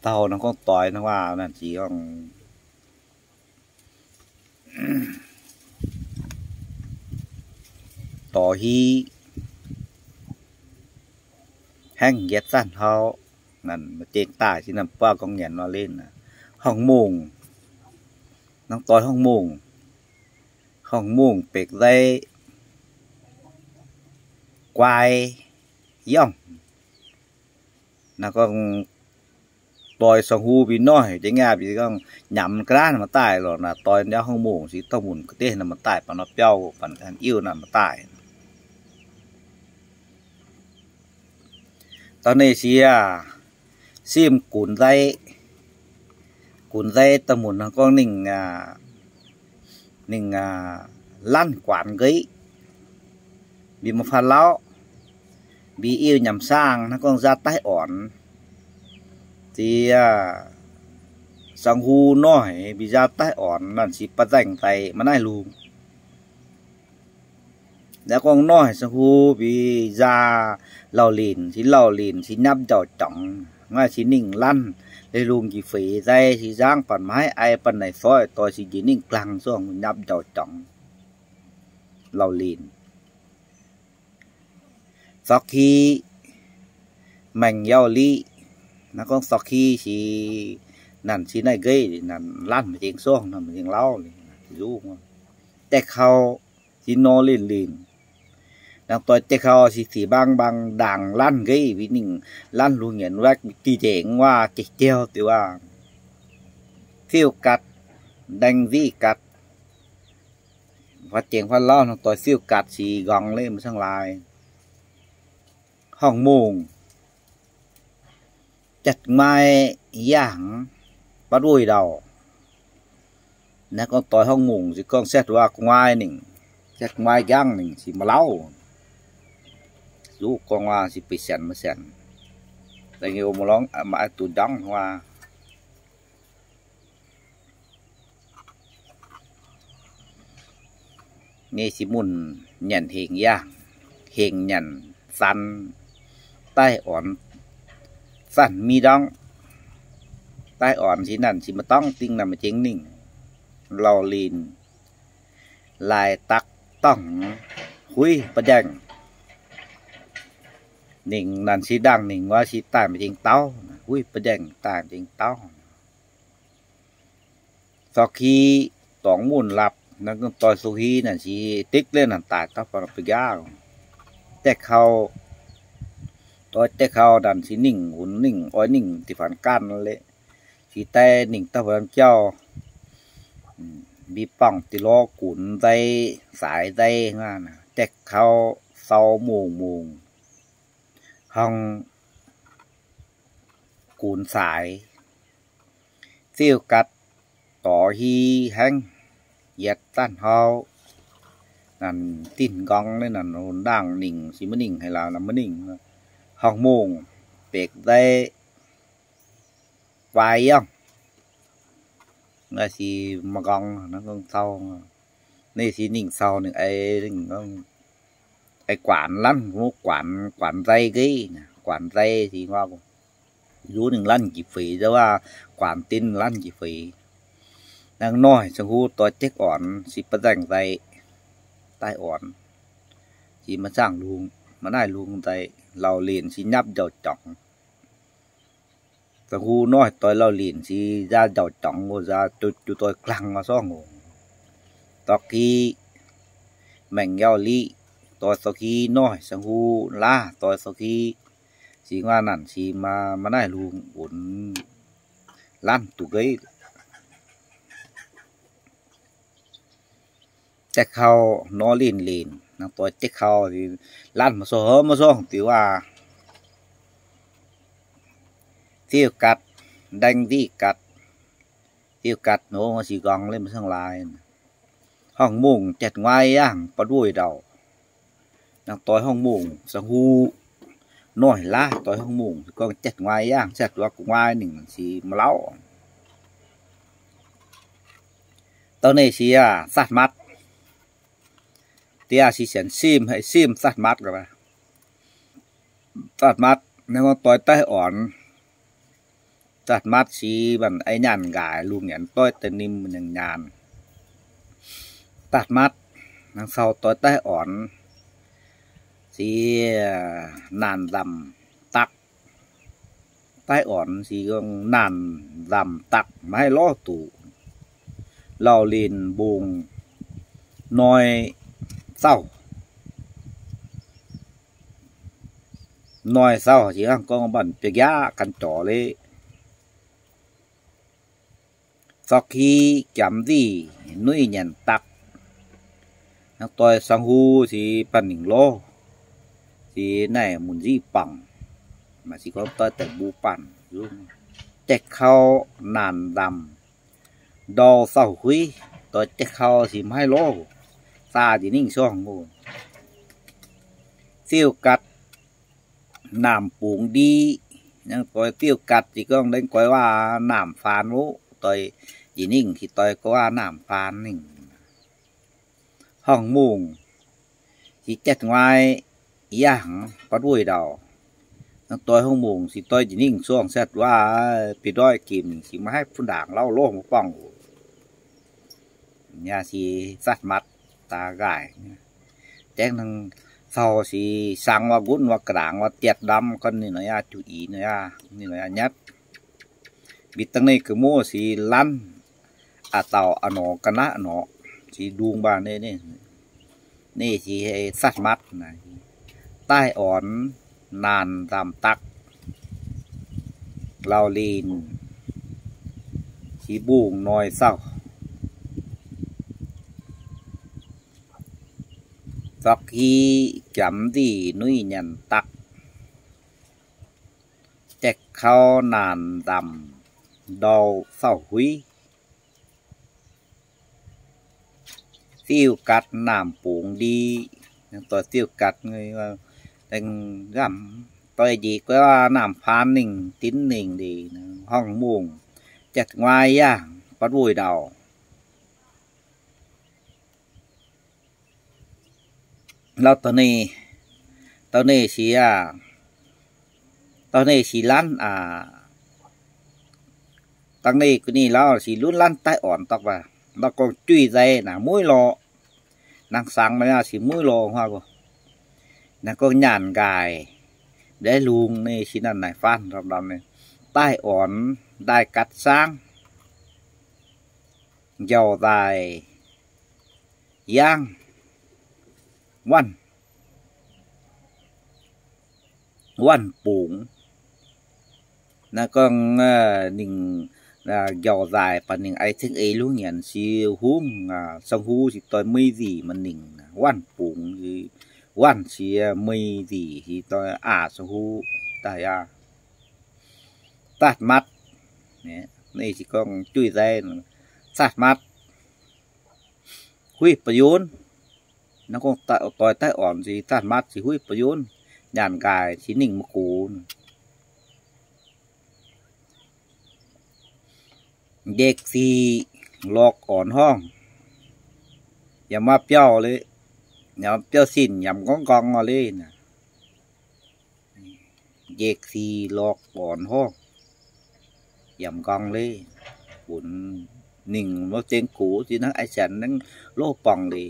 Dauh hnangv gorngv doix hnangv waac naanc se gorngv dorh hiv haengv yietc zanc hlauv. Naanc m'jengx daaih se naanc buov gorngv nyanc nor leiz. Horngh mungc, hnangv doix horngh mungc, horngh mungc bekv nzaiv guai yongh. Naaiv gorngv doix song hu mbi noic, jiex ngaih mbi gorngv nyanc ga'naaiv naaic maaih daaih lorqc, naaic doix ndiaauv horngh mungh se dorh munc ga'deix naaic maaih daaih, baac nor biauv baac haaix yiuh naaic maaih daaih. Dauh neih siex, simv gunx nzei, gunx nzei dorh munc gorngv ninh, ninh lanv guanx nqeiv, mbi maaih faam lauv, mbi iu nyanc saangh naaiv gorngv nzaav daiv ornx. Ziex, song hu noic mbi nzaav daiv ornx naaic se ba'nzaengc nzeic maaih naaiv lungh. Naaiv gorngv noic song hu mbi nzaav lauh linc, se lauh linc se nyapv nzauc juangc. Naaiv se ninh lanv leiz lungh njiec feix nzei se nzangv baac maiv ai baac naaic soiv doix se njiec ninh glang zorngh nyapv nzauc juangc. Lauh linc, sorqv ki, maengc yauh liqv. Naaiv gorngv sorqv ki se naaic se naaiv nqeiv naaic lanv maaih zingh zorngh, maaih zingh lauv, nzuqv. Deix kau se nor linc linc. Naaiv doix deix kau se sic mbaang mbaang ndaangc lanv nqeiv, mbi ninh lanv lungh nyienx waeqv, mbi diqv nzengc waac jiex jauv diuh waac. Fiuv gatc, ndaeng nziqv gatc. Faah jengx faah lauv naaiv doix fiuv gatc sic nqorngx leiz maiv cangv laaix. Horngh mungh, jatv nguaaiv yangh, batv wuic ndau. Naaiv gorngv doix horngh mungh se gorngv setv waac gu'nguaaiv ningc, setv gu'nguaaiv njangv ningc sic maaih lauv. Zuqv gorngv waac sic beic sienx maiv sienx. Da'nyeic maaih lorngx maaih duqv njangv waac. Nyei se munc nyanc hengx yangh, hengx nyanc zanc, daiv ornx zanc mi ndorngv. Daiv ornx se naaic se maaih dorngv dingh naaic maaih jengx ningh. Lauh linc laaix dakv dorngc huiv ba'njaengh. Ningc naaic se ndaangc ningc wuov se daaih maaih jengx dauh, huiv ba'njaengh daaih maaih jengx dauh. Sorqv ki dorngx munc lapc, naaiv gorngv doix sorqv ki naaic se dikv leiz naaic daaih dauh ba'njaengh. Deix kau, doix deix kau naaic se ningh wunx ningh oix ningh diqc faanx ganh leiz. Se daaih ningh dauh ba'njaengh jauv, mbi borngc diqc lorz gunx nzei, saaix nzei, deix kau sau mungh mungh, horngh gunx saaix, fiuv gatc dorx hi haengv, yietc zanc hauv, naaic dinh nqorngx naaic, naaic ndaangc ningc se maiv ningc haaix lauh, naaic maiv ningc. Horngh mungh, bekv nzei, guaix yangh, naaic se maaih nqorngx, naaiv gorngv sau. Naaiv se ninh sau ninh ei, ninh gorngv ei guanx lanv, guanx, guanx nzei nqeiv, guanx nzei se nqorngv, nzuqc ninh lanv njiec feix, nzauv aac, guanx dinv lanv njiec feix. Naaiv noic caux huv doix jeiv ornx se ba'nzaengc nzeic, daaih ornx se maaih zaangh lungh, maaih naaiv lungh nzeic, lauh linc se nyapv nzauh juangc. Caux huv noic doix lauh linc se nzaav nzauh juangc, nzaav jiu doix glang aqv sorngh oc. Dorqv ki, maengc yauh liqv, doix dorqv ki noic caux huv laav doix dorqv ki, se nguaaiv naanc se maaih naaiv lungh wunx lanv duqv nqeiv. Jaiv kau nor linh linh, nangv doix jaiv kau, lanv maiv sorng, maiv sorng diuh aac. Diuh gatc, ndaeng diuh gatc, diuh gatc nor sic nqorngv leiz maiv sorng laaix. Horngh mungh jatv nguaaiv yangh butv wuic ndau. Nangv doix horngh mungh, sang hu noic laav doix horngh mungh, gorngv jatv nguaaiv yangh, jatv wuov gu'nguaaiv ningc sic maiv lauh. Dauh neih sic aac, zatv matv. Diuh sic sienx simv, haih simv zatv matv gaax. Zatv matv, naaiv gorngv doix daiv ornx. Zatv matv sic mbanc ei nyaanh nqaaix, lungh nyanc doiv daaih ninh nyaanh nyaanh. Zatv matv, nangv sau doix daiv ornx, sic naanc nzamc dakv. Daiv ornx sic naanc nzamc dakv maiv haih lorz duqv. Lauh linh mbungh noi zauh. Noi zauh sic hnangv gorngv mbanc biauv-nqaatv gan jorc leiz. Zorqv ki jamx nzih nuiv nyanc daqv. Hnangv doix sangx hu si banh ningc lov, si naaiv mun nzih bangc, maaih si gorngv doix deix mbuo banh, jai kau naanc nzamc ndau sauh huiv, doix jai kau si maiv lov, saa njiec ningv sorng oc. Fiuv gatc naamh bungx ndi, doix fiuv gatc se gorngv laengz guaix waac naamh faan oc, doix njiec ningv se doix guaix waac naamh faan ningh. Horngh mungh si jatv nguaai yangh buatc wuic ndauc. Hnangv doix horngh mungh se doix njiec ningv sorng satv waac, bieqc ndoih gimc si maiv haih bun ndaangc lauh lov maiv buangh oc. Yaac si satv matv daaih nqaaic. Dengv nangv cau si sangx waac nqunv waac ga'ndaangc waac dietc ndamv gorn ninh nor yaac juqc ih nor yaac, ninh nor yaac nyatv. Mbic dangh neih ga'muoqv si lanv a'dauh a'norqc ga'naaiv a'norqc si ndung mbaah neih, neih si satv matv naaic. Daaih ornx naanc nzamc dakv, lauh linc si mbungh noic sauh. Zorqv ki jamx nzih nuiv nyanc dakv, jai kau naanc nzamc ndau sauh huiv. Fiuv gatc naamh bungx ndi, doix fiuv gatc, nzamc doix njiec guaix naamh faan ningh dinv ningh ndeic, horngh mungh jatv nguaai yangh buatc wuic ndauc. Lauh dauh neih, dauh neih si aac, dauh neih si lanv aac, dangh neih gu'nyuoz lauh si lunv lanv daaih ornc dorh baac, lauh gorngv juiv nzei naaic muiv lorh, nangh sangx nor yaac si muiv lorh huaav. Naaiv gorngv nyaanh nqaaic, ndeic lungh neih si naaiv naaic faanv ndorm-ndorm daaih ornc ndaaih gatv saangv, njauh nzaaih yangv, waanv, waanv bungx. Naaiv gorngv ninh njauh nzaaih baac ninh aix cingx eix lungh nyanc si hungv, sangx huv si doix mei nzih maaih ningc, waanv bungx, waanv siex mei nzih si doix aac sangx huv daaih aqv. Zaatv matv, neih se gorngv juiv nzei, zaatv matv, huiv ba'yunv. Naaiv gorngv doix daaih ornc se zaatv matv se huiv ba'yunv, nyaanh nqaaic se ningh ma'gox. Nqek sic lorqc ornc horngh, yaac maaih biauv le, yaac biauv sin yaac m'nqorngv nqorngv le. Nqek sic lorqc ornc horngh, yaac m'nqorngv le. Funx ningh maiv zengx gox, zinh hnangv a'sianx hnangv loz-borngc le.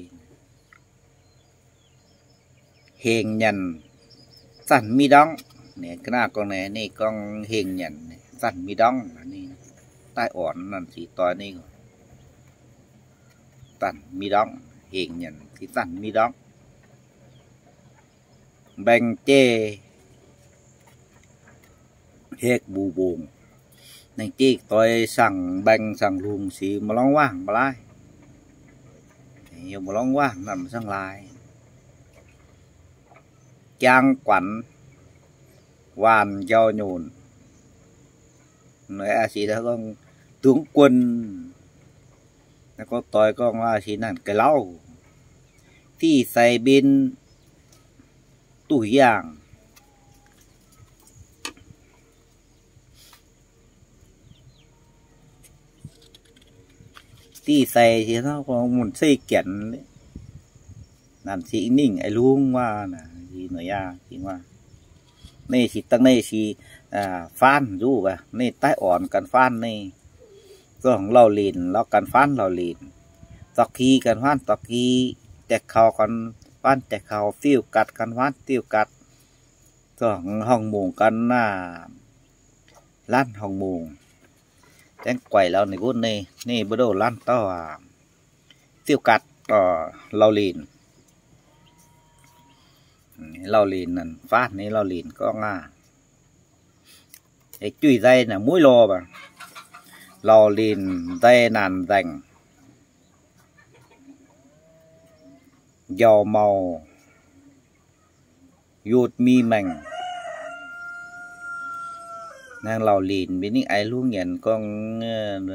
Hengx nyanc zanc mi ndorngv. Ga'naaiv gorngv naaiv, ninh gorngv hengx nyanc zanc mi ndorngv. Daaih ornc naaiv sic doix ninh zanc mi ndorngv, hengx nyanc zanc mi ndorngv. Mbaeng jeiv hekv mbu'mbongc. Naeng jeiv doix sangx mbaeng sangx lungh sic maaih lorngx waac maiv laaix. Maaih lorngx waac naaiv maiv cangx laaix. Jangx guanx waanc njau nyonc. Naaiv sic gorngv dungx guonh. Naaiv gorngv doix gorngv sic naanc ga'lauv. Div sai mbin duqv yangh. Div sai munc cei janx, naanc sic ningh aix lungh waac. Ninh sic dangh neih sic faanv nzuqv, neih daaih ornc gan faanv neih. Zorngh lauh linc lorz gan faanv lauh linc, zorqv ki gan faanv zorqv ki, deix kaux gan faanv deix kaux, fiuv gatc gan faanv fiuv gatc, zorngh horngh mungc gan naaic lanv horngh mungc. Zaengv guaix lauh ninh gunv neih, neih mbuo ndoh lanv dauh aac, fiuv gatc lauh linc. Lauh linc faanv ninh lauh linc gorngv aac, juiv nzei naaic muiv lorh baac. Lauh linc nzei naanc nzaengc, njauv maux yutv mi maengc. Naaiv lauh linc mbuo ninh ai lungv nyanc gorngv,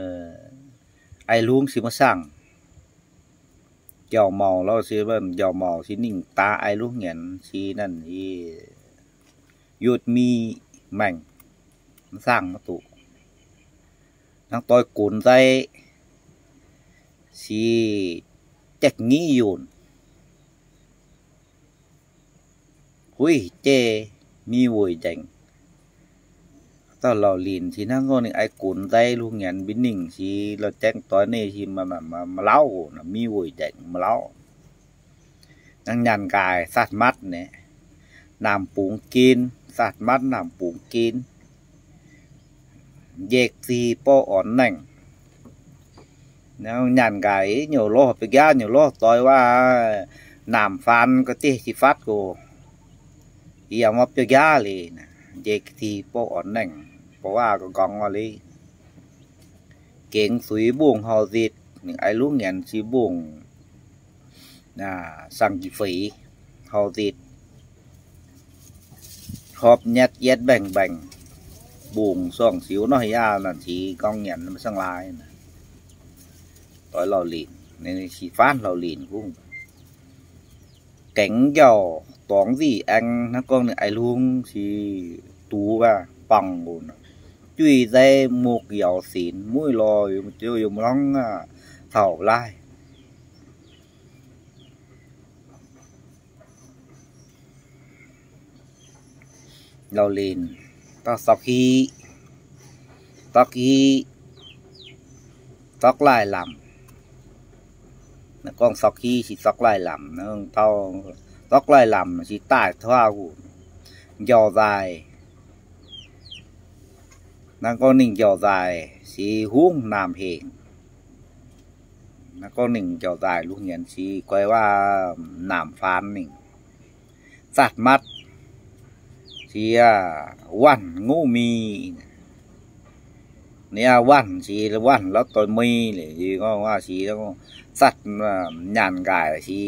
ai lungv si maiv saangv. Njauv maux lauh si, njauv maux si ninh daav ai lungv nyanc si naanc yutv mi maengc, maiv saangv maiv duqv. Hnangv doix gunx nzei si, jaiv nyiv yunh, huiv jeiv mi weic nzengc. Dauh lauh linc si hnangv gorngv ninh ai gunx nzei lungh nyanc mbuo ninh si, lauh jaeng doix ninh si maiv lauh, mi weic nzengc maiv lauh. Hnangv nyaanh nqaaic saatv matv naaic, naamh bungx gen, saatv matv naamh bungx gen, njiec zih bouh orn naengh. Nyaanh nqaaic nyungc lorh, biauv-nqaaiv nyungc lorh doix waac, naamh faan ga'diev si fatv gox, yie yaac maiv biauv-nqaaiv liuz, njiec zih bouh orn naengh, bouh waac ga'nqorngv orn liuz, gengx zuiz mbungh hauh nzitc, ninh ai lungv nyanc zuiz mbungh saang-njiec feix hauh nzitc, hopv nyatv yietv mbaengx-mbaengx, mbungh sorng-ziux norh yaac naanc sic gorngv nyanc maiv saangv lai. Doix lauh linc, ninh si faanv lauh linc hungh. Gengx njauh dorngx nzih aengx hnangv gorngv ninh ai lungv si duqv waac bangc oc. Juiv nzei mukv yaux sinx, muiv lorh yiem lorngv caux laaih. Lauh linc, dorc sorqv hiv, sorqv hiv, sorqv laaih lamc. Gorngv sorqv hiv se sorqv laaih lamc, sorqv laaih lamc se daaih tuov huc. Njauh nzaaih, hnangv gorngv ninh njauh nzaaih se hungh naamh hengc. Hnangv gorngv ninh njauh nzaaih lungh nyanc se guai waac naamh faan ninh. Zaatv matv se waanc ngouv mi. Ninh waanc se waanc lorz doix mi liuz, yie gorngv waac se zaatv nyaanh nqaaic se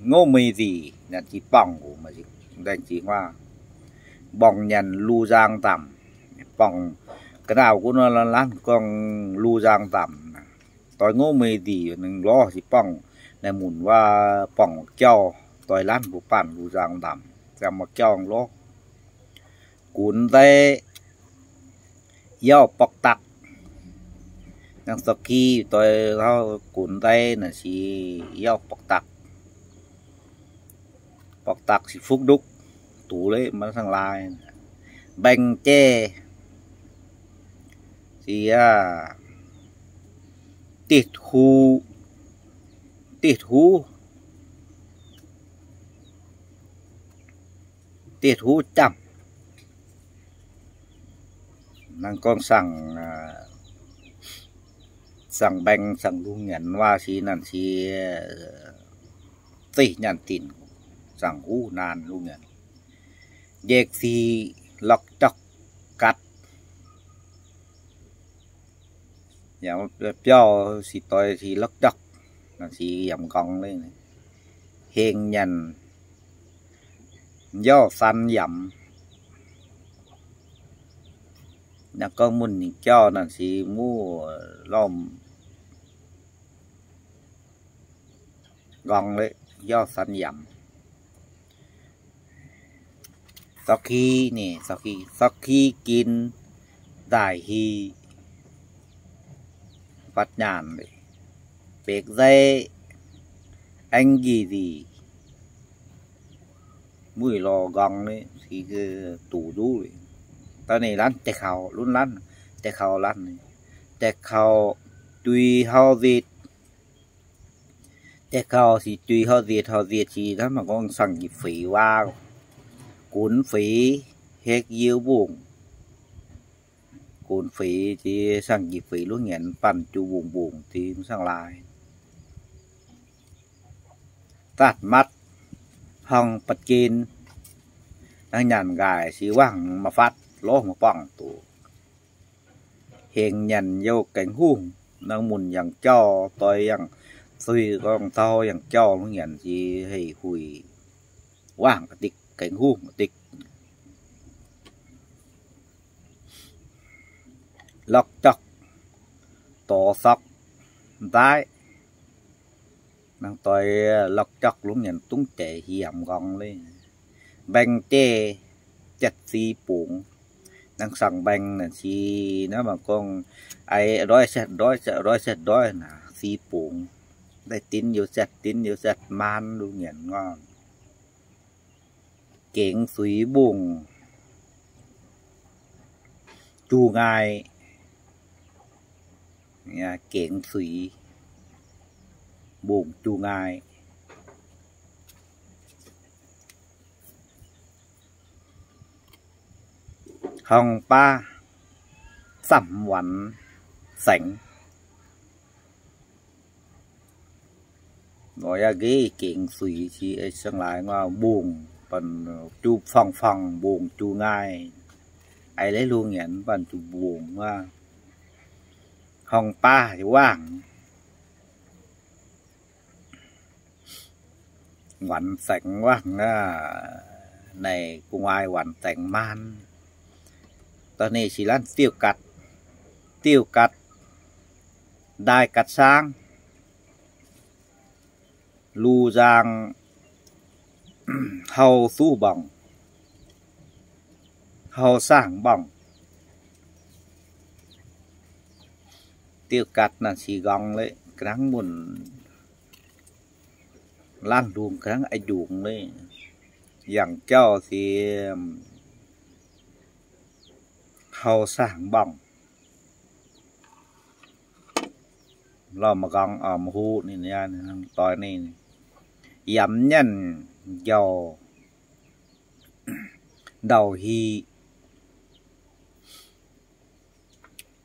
ngouv mi nzih, naaiv jiex borngh oc, mv daaih jiex waac borngh nyanc lu nzang nzamc. Borngh ga'naaiv gunv lanv gorngv lu nzang nzamc. Doix ngouv mi nzih ninh lorz jiex borngh, naaiv munc waac borngh jauv, doix lanv mbuo baanh lu nzang nzamc, ziangh maaih jauv lorz. Gunx nzei, yauv borqv dakv. Hnangv sorqv hiv doix gunx nzei naaic se yauv borqv dakv. Borqv dakv se fuqv ndukv, duqv leiz maiv saangv lai. Mbaeng jaiv se ditv huv, ditv huv, ditv huv jamh. Hnangv gorngv saangv, saangv mbaeng, saangv lungh nyanc waac se naanc se zeih nyaanh dinc, saangv huv naanc lungh nyanc. Njiec sic lorqc jorqc gatc. Yaac biauv sic doix sic lorqc jorqc, naanc sic yaac nqorngx leiz. Hengx nyanc, yauv san yamc. Naaiv gorngv mun ninh jauv naanc sic muv lorm nqorngx leiz, yauv san yamc. Sorqv ki ni, sorqv ki, sorqv ki gin nzaaih hi, fatv nyaanh, bekv nzeiv, aengv njiec nzih, muic lorh nqorngv ni, duqv nzuqv. Da'nyeic lanv deix kaux, lunv lanv deix kaux lanv, deix kaux juix hauv nzitc. Deix kaux sic juix hauv nzitc, hauv nzitc sic hnangv mangc gorngv saangv njiec feix waac, gunx feix hekv yiu mbungh. Gunx feix jiex saangv njiec feix lungh nyanc baanh juqc mbungh mbungh jiex mv saangv lai. Zaatv matv, horngh batc gen, hnangv nyaanh nqaaic sic wangh maaih fatv lorz maaih buangh doqc. Hengx nyanc youh gaengh hungh, nangh munc yangh jauh doix yangh zuih gorngv taux yangh jauh lungh nyanc jiex hei huih, wangh dikc gaengh hungh dikc. Lorqc jorqc dorc sorqc nzaaiv. Nangv doix lorqc jorqc lungh nyanc dungv jaic hiamx nqorngx leiz. Mbaeng jeiv jatv si bungx. Nangv sangx mbaeng naaic si naaiv mangc gorngv, aix ndoiv zatv ndoiv, zatv ndoiv zatv ndoiv naaic si bungx. Daaih dinv youh zatv, dinv youh zatv maan lungh nyanc ngorngv. Gengx suix mbungh ju ngaai. Gengx suix mbungh ju ngaai. Horngh baav zamv wanc saengx. Nor yaac nqeiv gengx suix si, eix seng laaix ngorngv mbungh, banh juv fong-fong mbungh ju ngaai. Aix leiz lungh nyanc banh juv mbungh wuov. Horngh baav wangh wanc saengx wangh aqv. Naaic gu'nguaaic wanc saengx maan. Dorh ninh sic lanv diuv gatc, diuv gatc, ndaaih gatc saang, lu nzaang, hau suv mborngc, hau saangv mborngc. Diuv gatc naaic sic nqorngx leiz, ga'nangv munc laanh lungh ga'nangv a'njungc leiz, yangh jauh sic hau saangv mborngc. Lorh ma'nqorngv ma'hu ninh doix ninh, yamv nyanc njauh ndau-hi,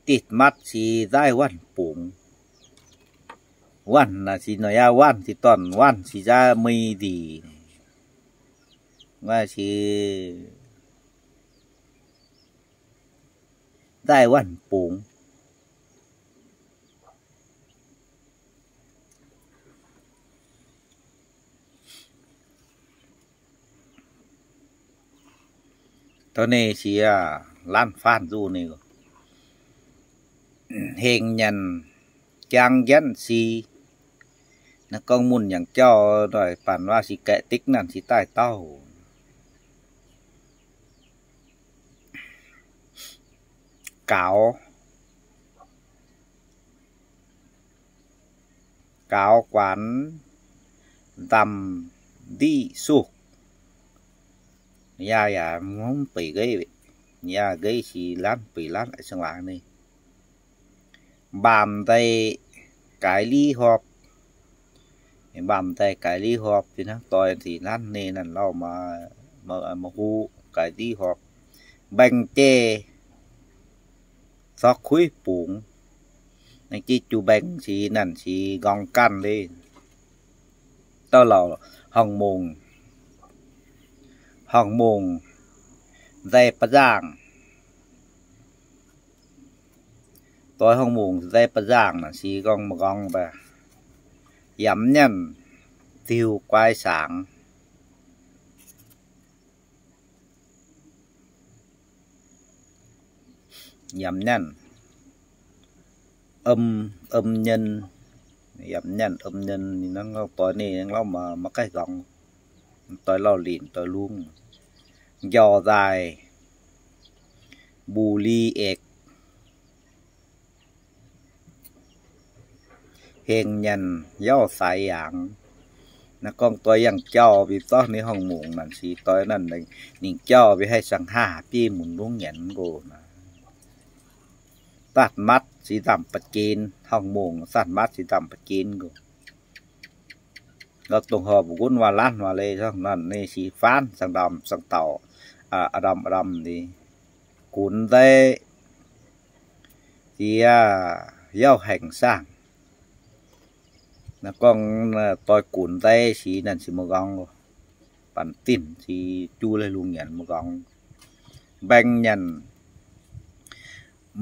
ditv matv sic nzaaih wanh bungx. Wanh naaic sic nor yaac wanh sic dorn wanh sic nzaaih mei nzic. Nzaaih wanh bungx. Dorh ninh sic laanh faanh nzuqc ninh, hengx nyanc jangx njienv si. Naaiv gorngv munc yangh jauh ndoih banh waac sic gaeqv dikv naanc sic daaih dauh. Gaaux, gaaux guanx, nzamc ndiqv sukh. Yaac yaac mv beic nqeiv, yaac nqeiv sic lanv beic lanv a'sengx waac ninh. Mbaamc nzei gaaix liv horpc. Mbaamc nzei gaaix liv horpc fih hnangv doix sic lanv ninh naanc lauh ma'hu gaaix liv horpc. Mbaeng jeiv sorqv kuiv bungx. Naaiv jiex juv mbaeng sic naanc sic nqorngx ganh leiz. Dauh lauc horngh mungc, horngh mungc nzei ba'nzangh. Doix horngh mungc nzei ba'nzangh naaic sic gorngv ma'nqorngv baac, yamv nyanc ziux guai sangx. Yamv nyanc om, om nyen, yamv nyanc om nyen, ninh hnangv doix ninh hnangv lauh ma'gaih nqorngv, doix lauh linc doix lungv. Njauh nzaaih mbuox li eix, hengx nyanc yauv saaix yaangz. Naaiv gorngv doix yangh jauh mbi zorqv ninh horngh mungc naanc sic doix naanc, ninh jauh mbi haih sangx haav bieiv munc lungv nyanc nqox. Saatv matv sic nzamc ba'jin, horngh mungc saatv matv sic nzamc ba'jin nqox. Gauh dongh horpc mbuo gunv waac-lanv waac-leiz naanc ninh sic faanv sangx ndamc sangx dauh, a'ndamc a'ndamc ni. Gunx nzei sic yauv haengc saangh. Naaiv gorngv doix gunx nzei sic naanc sic mbuo nqorngv, banh dinc sic juv laih lungh nyanc mbuo nqorngv. Mbaeng nyanc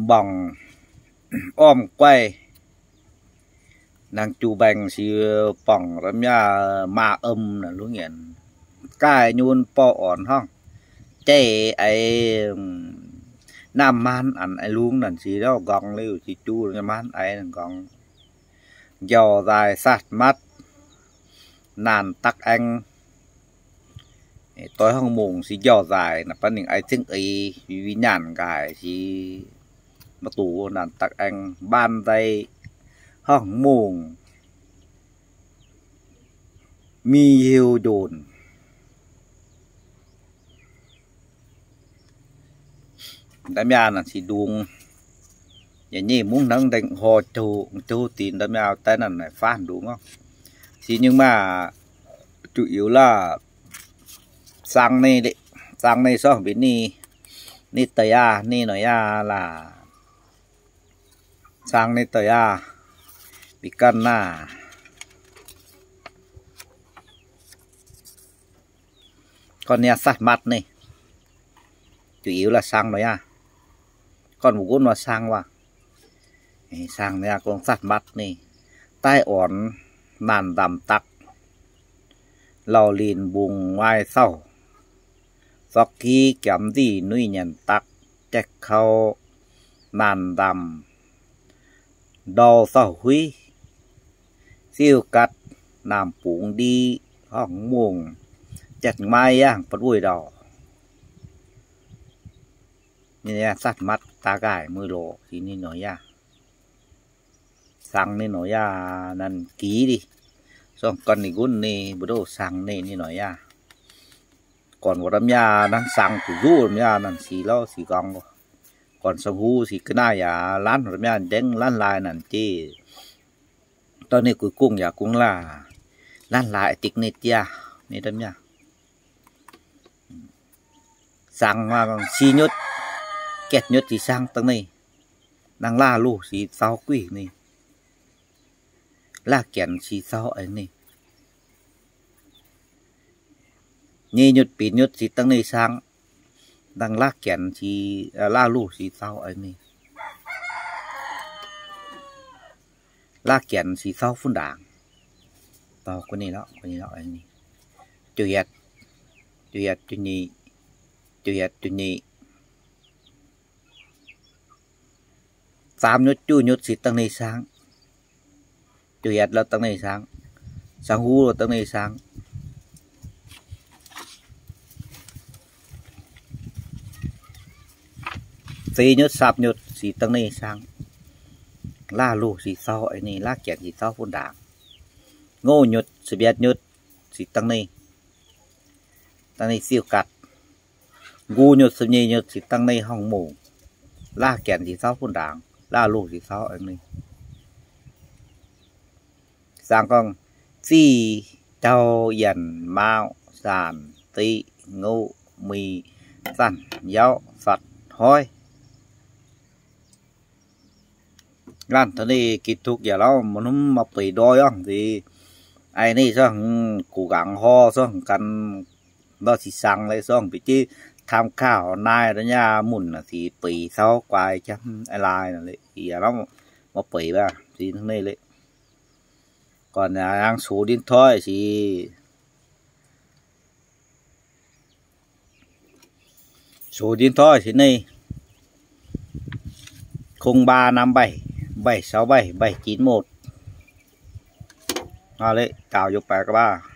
mborngc ormh guaih, nangc juv mbaengx si borngc domh yaac maa om naaic lungh nyanc, gaaih nyunc borh orn hnangv, jai aiv, naamh maanv an aiv lungh naaic si lorh nqorngv liuz si juv maanv aiv nqorngv, njaaux nzaaih satv matv, naanc dakv aengx. Doix hnangv mungc si njaaux nzaaih naaic baav ninh aiv zengv eix, nyaanh nqaaic si maiv duqv naanc dakv aengx, mbaan nzai hnangv mungc, mi hiu ndonc. Ndamv yaah naaic si ndungx, yaac nyei mungv hnangv ndengc hor jouh, jouh dinc ndamv yaah daaih naaic naaic faanv ndungx orqc. Si nyungc maah, juv-iuv laah, sang nei, sang nei sorngv mbic ni, ni deix yaah, ni noic yaah laah, sang ni deix yaah, mbic ganh naah. Gorn niaa satv matv ni, juv-iuv laah sang noic yaah. Gorn mbuo gunv nor sang waac, sang noic yaah gorngv satv matv ni, daaih orn naanc ndamc dakv, lauh linc mbungx maaih sauh, zorqv ki giamx nzih nuiv nyanc dakv, jaeqv kaux naanc ndamc ndau sauh huiv, siuv gatv naamh bungx ndi, horngh mungh jaeqv maaih yangh butv wuic ndau. Satv matv daaih nqaaic muic lorqc, ninh noic yaah. Sang ninh noic yaah nanv giz di, sorngv gorn ninh gunv ninh mbu'ndongx sang ninh, ninh noic yaah. Gorn wuov ndamv yaah nanv sang zuqc nzuqv ndamv yaah nanv sic lauh sic nqorngv. Gorn sang huv sic ga'naaiv yaac lanv wuov ndamv yaah ndengv lanv laaih nanv jiex. Dorh ninh guix gungh yaac gungv laah, lanv laaih dikc ninh diaah, ninh ndamv yaah. Sang si nyutc, gaetv nyutc sic sang dangh ninh, nangh laah luh sic zaux guih ninh, laah gaenx sic zaux aengx ninh, nyei nyutc binc nyutc sic dangh ninh sang, nangh laah gaenx sic, laah luh sic zaux aengx ninh, laah gaenx sic zaux fun ndaangc. Dorh gu'nyuoz, gu'nyuoz aengx ninh, juv-yietv, juv-yietv juv-nyeic, juv-yietv juv-nyeic, zaamv nyutc juv nyutc sic dangh ninh sang, juv-yietv lorh dangh ninh sang, sang huv lorh dangh ninh sang, zeix nyutc sapv nyutc sic dangh ninh sang, laah luh sic zaux aengx ninh, laah gaenx sic zaux fun ndaangc. Ngouh nyutc, ziepc yietv nyutc sic dangh ninh, dangh ninh siuv gatv. Nqu nyutc, ziepc nyeic nyutc sic dangh ninh horngh mungh, laah gaenx sic zaux fun ndaangc, laah luh sic zaux aengx ninh. Zaangc gorngv, zic, jauv, yienc, maauh, zaanc, ziqv, ngouh, mui, zanc, yauv, fatv, hoiv. Laanh taux ninh gitv dukv yaac lauh, mv maaih beic ndoi orngh nziex. Aa, ninh sorngh gu'nguaaz hor sorngh gan ndorh sic saang leiz sorngh mbic jiv tham kaauh naaiv da'nyaah munc sic beic caux guaaix jangv aa lai leiz yaac lauh, maaih beic baac sic hnangv ninh leiz. Gorn yangh sox ndin toi sic, sox ndin toi sic ninh, không ba năm bảy, bảy sáu bảy, bảy chín một. Aa, leiz daaux yiem baaix ga'baav.